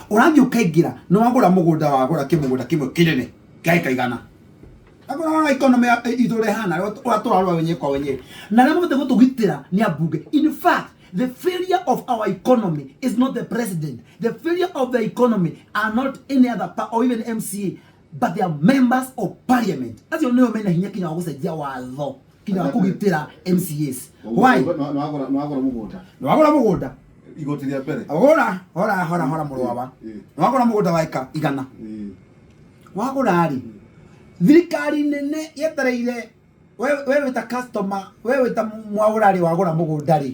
Ũrathiĩ ũkaingĩra, nĩ wagũra mũgũnda, wagũra kĩmũgũnda kĩmwe kĩnene kĩa ĩka 100. Agũra economy ya itũ ũrĩa ĩhana, ũrĩa tũrarũa wenyewe kwa wenyewe. Na arĩa mabatiĩ gũtũgitĩra nĩ ambunge. In fact, the failure of our economy is not the president. The failure of the economy are not any other or even MCA, but they are members of parliament. Acio nĩo mena hinya kinya wa gũcenjia watho, kinya wa kũgitĩra MCAs. Why? Nĩwagũra mũgũnda. Nĩwagũra mũgũnda. Igoti rĩa mbere. Hora, hora, hora, hora mũrũ wa. Nĩwagũra mũgũnda wa ĩka 100. Wagũra rĩ, thirikari nene yetereire we wĩta customer, we wĩta mwaũra rĩ, wagũra mũgũnda rĩ,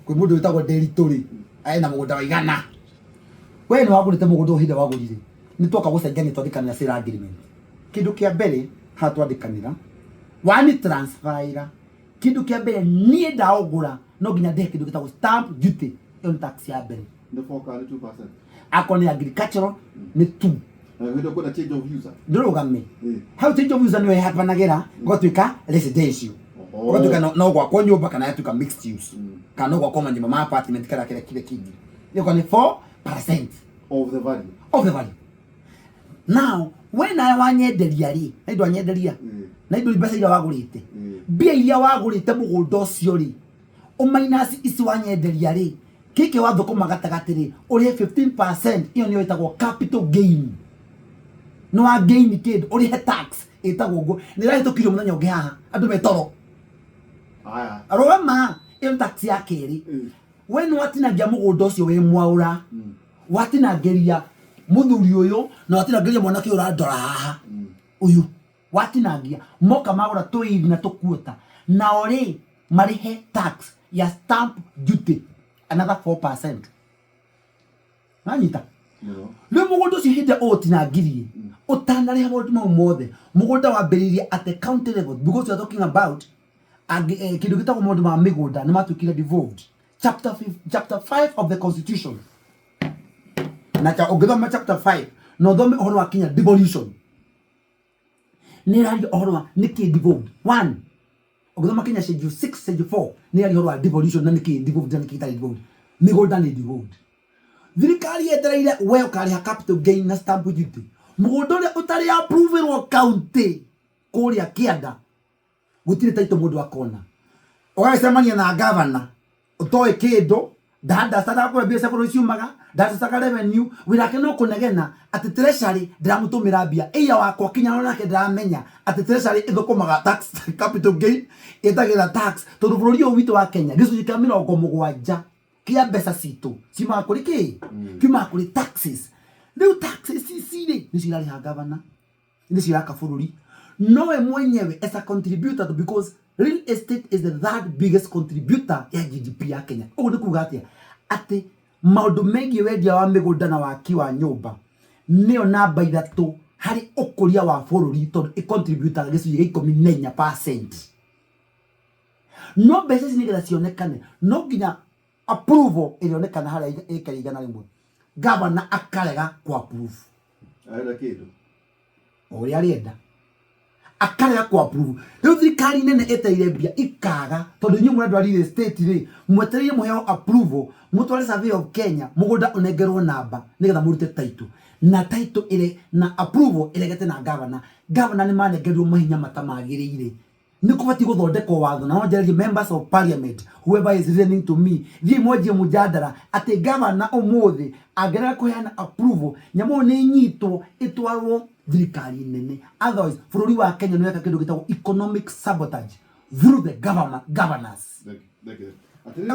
kwĩ mũndũ wĩtagwo Nderitu rĩ, ena mũgũnda wa 100. We nĩ wagũrĩte mũgũnda o hĩndĩ wagũrire, nĩ twoka gũcenjania twandĩkanĩra sale agreement. Kĩndũ kĩa mbere haha twandĩkanĩra, wani transfer kĩndũ kĩa mbere niĩ ndaũgũra no nginya ndĩhe kĩndũ gĩtagwo stamp duty. Ĩyo nĩ tax ya mbere. Nĩ 4 kana nĩ 2%? Akorwo nĩ agricultural nĩ 2. Na hĩndĩ kwĩna change of user. Ndũrũgame hau, change of user nĩyo ĩhapanagĩra gũgatuĩka residential, ũgatuĩka no gwakwo nyũmba kana yatuĩka mixed use, kana no gwakwo manyũmba ma apartment kana kĩrĩa kĩrĩa kĩngĩ, ĩyo nĩ 4% of the value. Of the value. Now we nawe wanyenderia rĩ, na indo wanyenderia na indo mbeca iria wagũrĩte, mbia iria wagũrĩte mũgũnda ũcio rĩ, ũmainasi ici wanyenderia rĩ, kĩkĩ wathũkũma gatagatĩ rĩ, ũrĩhe 15%. Ĩyo nĩyo ĩtagwo capital gain. Nĩ wa gain kĩndũ, ũrĩhe tax ĩtagwo ũguo. Nĩ ĩrahĩtũkirio mũthenya ũngĩ haha andũ metoro. Aya. Rũgama, ĩyo nĩ tax ya kerĩ. We nĩ watinangia mũgũnda ũcio wĩ mwaũra, watinangĩria mũthuri ũyũ na watinangĩria mwanake ũyũ ũrandora haha ũyũ, watinangia moka magũra tũiri na tũkuota, nao rĩ marĩhe tax ya stamp duty, another 4%. Nanyita? Mũno. Rĩu mũgũnda ũcio hĩndĩ ĩrĩa ũũtinangirie ũtanarĩha maũndũ mau mothe, mũgũnda wambĩrĩirie at the county level, because we are talking about kĩndũ gĩtagwo maũndũ ma mĩgũnda nĩ matuĩkire devolved. Chapter 5 of the constitution, na ũngĩthoma chapter 5 na ũthome ũhoro wa kinya devolution, nĩ ĩraria ũhoro wa nĩkĩ devolved. One, ũngĩthoma kinya schedule 6, schedule 4, nĩ ĩraria ũhoro wa devolution na nĩkĩ devolved na nĩkĩ ĩtarĩ devolved. Mĩgũnda nĩ devolved. Thirikari yetereire we ũkarĩha capital gain na stamp duty. Mũgũnda ũrĩa ũtarĩ approverwo county kũrĩa kĩanda, gũtirĩ taito mũndũ akona. Ũgagĩcemania na gavana ũtoĩ kĩndũ, ndandacaga kũrĩa mbia cia bũrũri ciumaga, ndandacaga revenue, wĩra wake no kũnegena atĩ treasury ndĩramũtũmĩra mbia. Ĩya wakwa kinya nake ndĩramenya atĩ treasury ĩthũkũmaga tax, capital gain ĩtagĩra tax, tondũ bũrũri ũyũ witũ wa Kenya gĩcunjĩ kĩa 70 kĩa mbeca citũ ciumaga kũrĩ kĩ? Kiumaga kũrĩ taxes. Rĩu taxes ici rĩ, nĩcio irarĩha gavana, nĩcio iraka bũrũri, nowe mwenyewe as a contributor, because real estate is the third biggest contributor ya GDP ya Kenya. Ũguo nĩ kuga atĩa? Atĩ maũndũ megiĩ wendia wa mĩgũnda na waki wa nyũmba nĩyo namba 3 harĩ ũkũria wa bũrũri, tondũ ĩcontributaga gĩcunjĩ gĩa 14%. No mbeca ici nĩgetha cionekane no nginya approval ĩrĩonekana harĩa ĩka 100. Gavana akarega ku approve. Arenda kĩndũ. O ũrĩa arenda, akarega ku approve. Rĩu thirikari nene ĩteire mbia ikaga, tondũ inyuĩ mũrĩ andũ a real estate rĩ, mwetereire mũheo approval, mũtware Survey of Kenya, mũgũnda ũnengerwo namba nĩgetha mũrute title, na title ĩrĩ na approval ĩregete na gavana. Gavana nĩ manengerirwo mahinya matamagĩrĩire. Nĩ kũbatiĩ gũthondekwo watho, na no njarĩrie members of parliament, whoever is listening to me, thiĩ mwanjie mũjadara atĩ gavana ũmũthĩ angĩrega kũheana approval, nyamũ ĩyo nĩ ĩnyitwo ĩtwarwo thirikari nene. Otherwise bũrũri wa Kenya nĩ weka kĩndũ gĩtagwo economic sabotage through the governors. Thank you. Thank you. Atĩrĩrĩ.